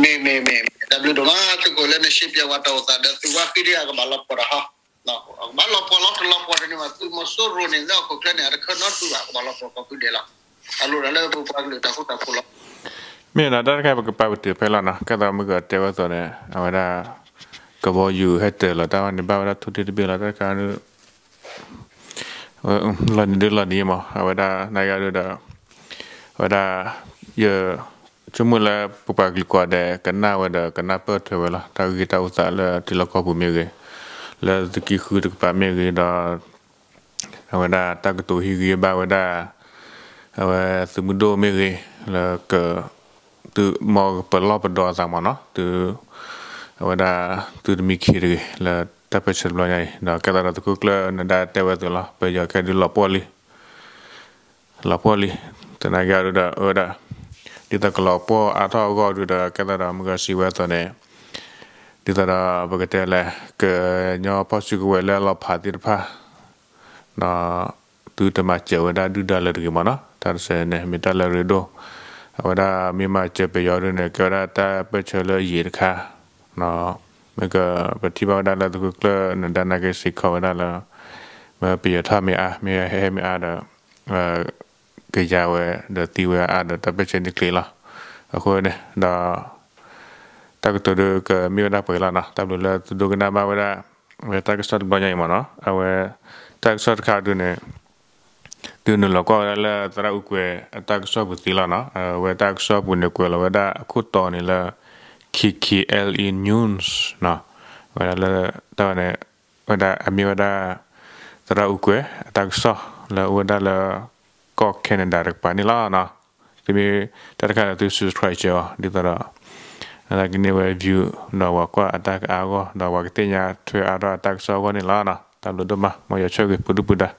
မ့ၢ်မ့ၢ်မ့ၢ် တၢ်ဘျုးဒိၣ်မး သုးခိၣ်လၢနရှဲပၠးဝဲတၢ်အိၣ်သးဒီးသုးဝါဃံဒ်အကဘၣ်လီၤပှီၢ်တၢ်ဟီ ကဘၣ်လီၤပှီၢ်လီၤတလီၤပှီၢ်တန့ၢ်ဘၣ် သုးမီၤစိရိၤန့ၣ် လၢဟီၣ်ခိၣ်ချၢန့ၣ် အတခၢၣ်နီတဒူၣ်ဘၣ် ကဘၣ်လီၤပှီၢ်ကိးဖုဒဲးလီၤ အလိၣ်ဒီးလၢပပှၤကလုာ်တၢ်ဃူတၢ်ဖိးလီၤ မ့ၢ်ဒီးတၢ်တခါပကပာ်ပတုာ်ဖဲလီၤနီၤ ကဲသိးမုၢ်ကတဲဝဲအသိးန့ၣ် အဝဲဒၣ် ကဘီယူၤဟဲတၢၤလီၤတၢ်ဝဲန့ၣ် ဘၣ်ဝဲဒၣ်ထိၣ်ဒ့ၣ်တဘ့ၣ်လီၤ တၢ်တခါ လီၤနံၤဒ်လီၤနံၤမး အဝဲဒၣ်နဂၤဒုဒီး အဝဲဒၣ် ယ ဆိကမိၣ်လၢပပှၤကလုာ်ကိးဂၤဒဲး ကနၣ်ဝဲဒီးကနၢ်ပၢၢ်ထွဲဝဲလီၤ တၢ်ဂ့ၢ်တၢ်အိၣ်သးလၢထံလီၢ်ကီၢ်ပူၤမ့ၢ်ဂ့ၤ, လၢသုးက့ဃုတကပၤမ့ၢ်ဂ့ၤဒီး အဝဲဒၣ်တၢ်ကတိၤဟ့ၣ်ဂံၢ်ဘါဝဲဒၣ် အဝဲသုးမုၢ်ဒိၣ်မ့ၢ်ဂ့ၤ လၢက မ်ကပလီၢ်ပဒီအသးမ့ၢ်နီၤ, တုၤ အဝဲဒၣ် တုၤတမံၤခံတဂ့ၤ လၢတၢ်ပၢၢ်ဆၢတဘျီညါအံၤ ဒီးကဲသးဒီးသုးခိၣ်ကျၢၢ်နဒါတဲဝဲအသိးလီၤ, ပယီၤခဲဒုးလီၤပှီၢ်လံ လီၤပှီၢ်လံ, သနာ်က့အီၤဒုဒီး အဝဲဒၣ် ဒ်သိးကလီၤပှီၢ်အါထီၣ်အဂီၢ်ဒုဒီး ကဲသးဒီးမုၢ်ဂီၤစံးဝဲအသိးန့ၣ် ဒ်သိးဒီး ပကတဲလဲၣ် ကညီဖီၣ်စုကဝဲၤလၢအလီၤဖးသ့ၣ်တဖၣ် ဒီး သုတမၤစၢၤဝဲဒၣ်ဒုၣ်ဒါလၢၤတဂ့ၤမ့ၢ်နီၤ, တၢ်တစဲးန့ၣ် မ့ၢ်တၢ်လၢအရ့ဒိၣ်, အဝဲဒၣ်မ့ၢ်မၤစၢၤပယီၤဒုန့ၣ် ကဲဝဲဒၣ်တၢ်ပၢၢ်ဆၢလၢအယံာ်တခါ, မ့ၢ်က ပထံၣ်ဘၣ်ဝဲဒၣ်လၢသုးခိၣ်ကျၢၢ်နဒါနာ်က့စ့ၢ်ကီးဝဲဒၣ်လၢ မ့ၢ်ပယီၤထီၣ်မ့ၢ်အါ မ့ၢ်ဟဲမ့ၢ်အါဒီး ကယၤဝဲ ဒီးသံဝဲအါဒီးတၢ်ပၢၢ်ဆၢန့ၣ်ချ့လီၤ. အဃိန့ၣ်ဒီး တၢ်ကတိၤဒုကမ့ၢ်ဝဲဒၣ်ပှဲၤလီၤနီၤ, တၢ်ဘျုးလၢသုဒိကနၣ်ဘၣ်ဝဲဒၣ် ဝဲတၢ်ကစီၣ်တဘျီညါအံၤမ့ၢ်နီၤ, အဝဲ တၢ်ကစီၣ်တခါဒုန့ၣ် ဒုနုာ်လီၤကွၢ်ဝဲဒၣ်လၢသရၣ်အူကွဲၤအတၢ်ကစီၣ်ပူၤသ့လီၤနီၤ, အဝဲတၢ်ကစီၣ်ပူၤန့ၣ်ကွဲးလီၤဝဲဒၣ်အခိၣ်တီန့ၣ်လၢ K K L E News နီၤ, ဝဲဒၣ်လၢ တၢ်ဝဲန့ၣ် ဝဲဒၣ်အမ့ၢ်ဝဲဒၣ် သရၣ်အူကွဲၤအတၢ်ကစီၣ် လၢအအိၣ်ဝဲဒၣ်လၢ ကီၢ် Canada တကပၤန့ၣ်လီၤနီၤ. သုမ့ၢ်တၢ်တခါဒီးသု subscribe စၢၤအီၤ ဒ်သိးဒီး အသးကန့ၢ်ဝဲ view ဒီးပှၤကွၢ်အတၢ်ကအါအဂီၢ် ဒီးပှၤကသ့ၣ်ညါထွဲအါထီၣ်အတၢ်ကစီၣ်အဂီၢ်န့ၣ်လီၤနီၤ. တၢ်ဘျုးဒိၣ်မး မ်ယွၤဆိၣ်ဂ့ၤပှၤဒုၣ်ပှၤဒါ